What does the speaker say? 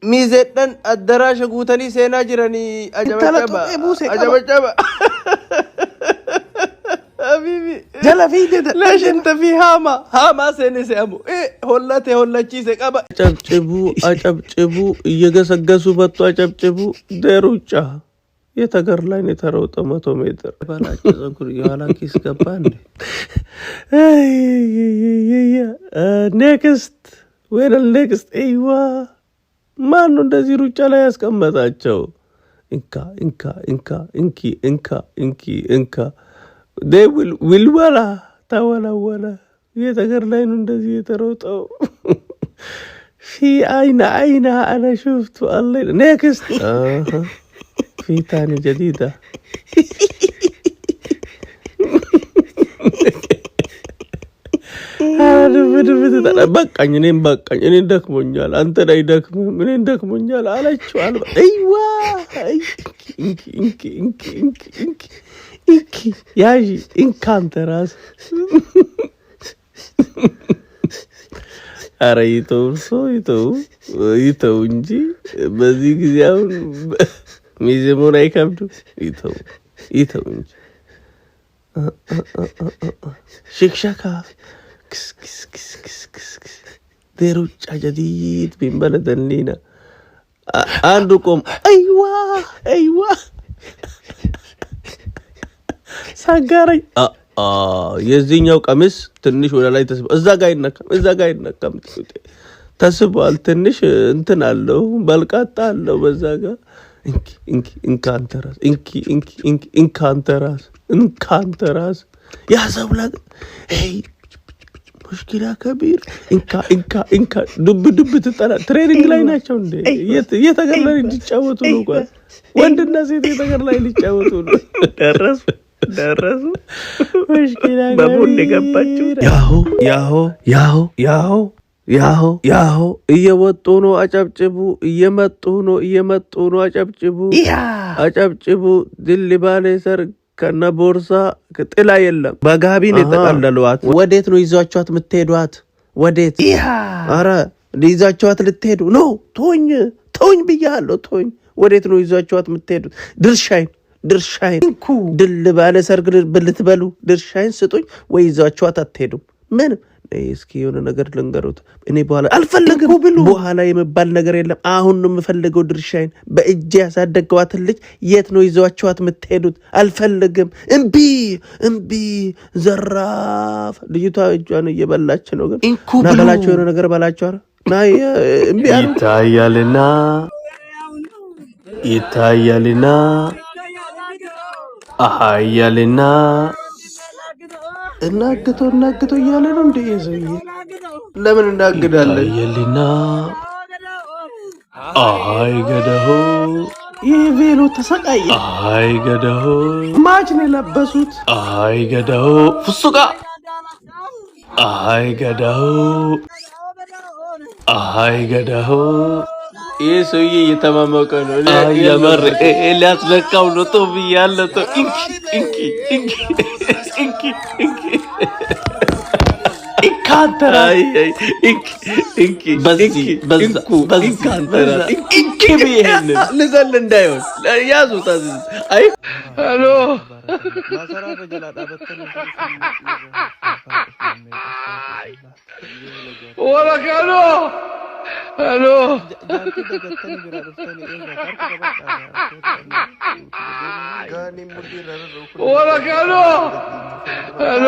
ሚዜedhan addaraasha guutanii seenaa jiranii Intala ajabajaba tuqee buuse qaba. ajabajaba habibi Jala fiigde leesh dadhabde. inta fi haama haama seene se'amu hollate hollachiise qaba አጨብጭቡ አጨብጭቡ እየገሰገሱ መጡ አጨብጭቡ ደሩጫ የተገር ላይ ነው የተሮጠው 100 ሜትር ባላጭ ፀጉር የኋላ ኪስ ገባ እንዴ ኔክስት ወይን ኔክስት አይዋ ማን ነው እንደዚህ ሩጫ ላይ ያስቀመጣቸው? እንካ እንካ እንካ እንኪ እንካ እንኪ እንካ ውልወላ ተወላወለ የተገር ላይ ነው እንደዚህ የተሮጠው። ፊ አይና አይና አነ ሹፍቱ አለ ኔክስት ፊ ታኒ ጀዲዳ በቃኝ፣ እኔም በቃኝ፣ እኔን ደክሞኛል፣ አንተን አይደክምህም፣ እኔን ደክሞኛል አለችው። አልባ አይዋ እንኪ እንኪ እንኪ እንኪ እንኪ እንኪ ያዢ እንካ አንተ ራስህ። ኧረ ይተው እርሶ ይተው ይተው እንጂ በዚህ ጊዜ አሁን ሚዜ መሆን አይከብድም። ይተው ይተው እንጂ ሽክሸካ ክስ ክስ ክስ ክስ ክስ ክስ ሩጫ ጀዲድ ቢን በለደን ሊና አንዱ ቆም አይዋ አይዋ ሳጋረኝ የዚህኛው ቀሚስ ትንሽ ወደ ላይ ተስቦ እዛ ጋ አይነካም፣ እዛ ጋ አይነካም። ተስቧል። ትንሽ እንትን አለው በልቃጣ አለው በዛ ጋ እንኪ እንኪ እንካ አንተ ራስ እንኪ እንኪ እንኪ እንካ አንተ ራስ እንካ አንተ ራስ ያዘው ላ ሄይ ሙሽኪላ ከቢር እንካ እንካ እንካ ዱብ ዱብ ትጠላ ትሬኒንግ ላይ ናቸው እንዴ? የት ሀገር ላይ እንዲጫወቱ ነው? ኳስ ወንድና ሴት የት ሀገር ላይ ሊጫወቱ ነው? ደረሱ ደረሱ። ሙሽኪላ በቡን የገባችው ያሆ ያሆ ያሆ ያሆ ያሆ ያሆ እየወጡ ነው፣ አጨብጭቡ። እየመጡ ነው፣ እየመጡ ነው፣ አጨብጭቡ አጨብጭቡ። ድል ባለ ሰርግ ከነ ቦርሳ ጥላ የለም፣ በጋቢ ነው የጠቀለሏት። ወዴት ነው ይዟችኋት የምትሄዷት? ወዴት? አረ ይዛችኋት ልትሄዱ ነው? ቶኝ ቶኝ ብያለሁ፣ ቶኝ። ወዴት ነው ይዟችኋት የምትሄዱት? ድርሻይን ድርሻይን ድል ባለ ሰርግ ልትበሉ ድርሻይን ስጡኝ፣ ወይ ይዟችኋት አትሄዱም። ምንም እስኪ የሆነ ነገር ልንገሩት። እኔ በኋላ አልፈልግም፣ በኋላ የሚባል ነገር የለም። አሁን ነው የምፈልገው ድርሻይን። በእጅ ያሳደገዋትን ልጅ የት ነው ይዟችኋት የምትሄዱት? አልፈልግም። እምቢ እምቢ፣ ዘራፍ። ልጅቷ እጇን እየበላች ነው። ግን ና በላቸው፣ የሆነ ነገር በላቸው። ኧረ ና እምቢ አሉ። ይታያልና ይታያልና አሃያልና እናግቶ እናግቶ እያለ ነው እንደ ሰውዬ። ለምን እናግዳለን? ይታያልና አይ ገደሆ ይህ ቬሎ ተሰቃየ። አይ ገደሆ ማች ነው የለበሱት። አይ ገደሆ ፍሱቃ አይ ገደሆ አይ ገደሆ ይህ ሰውዬ እየተማመቀ ነው። የመር ሊያስለቃው ነው። ጦ ብያለሁ። ጦ እንኪ እንኪ እንኪ እንኪ እንኪ እንካንተራ እንኪ እንኪ በዚህ በዛ እንኩ በዛ እንካንተራ በዛ እንኪ ይሄንን ልዘል እንዳይሆን ያዙት። አዚዝ አይ ሄሎ ወለክ ሄሎ ሄሎ ወለክ ሄሎ ሄሎ።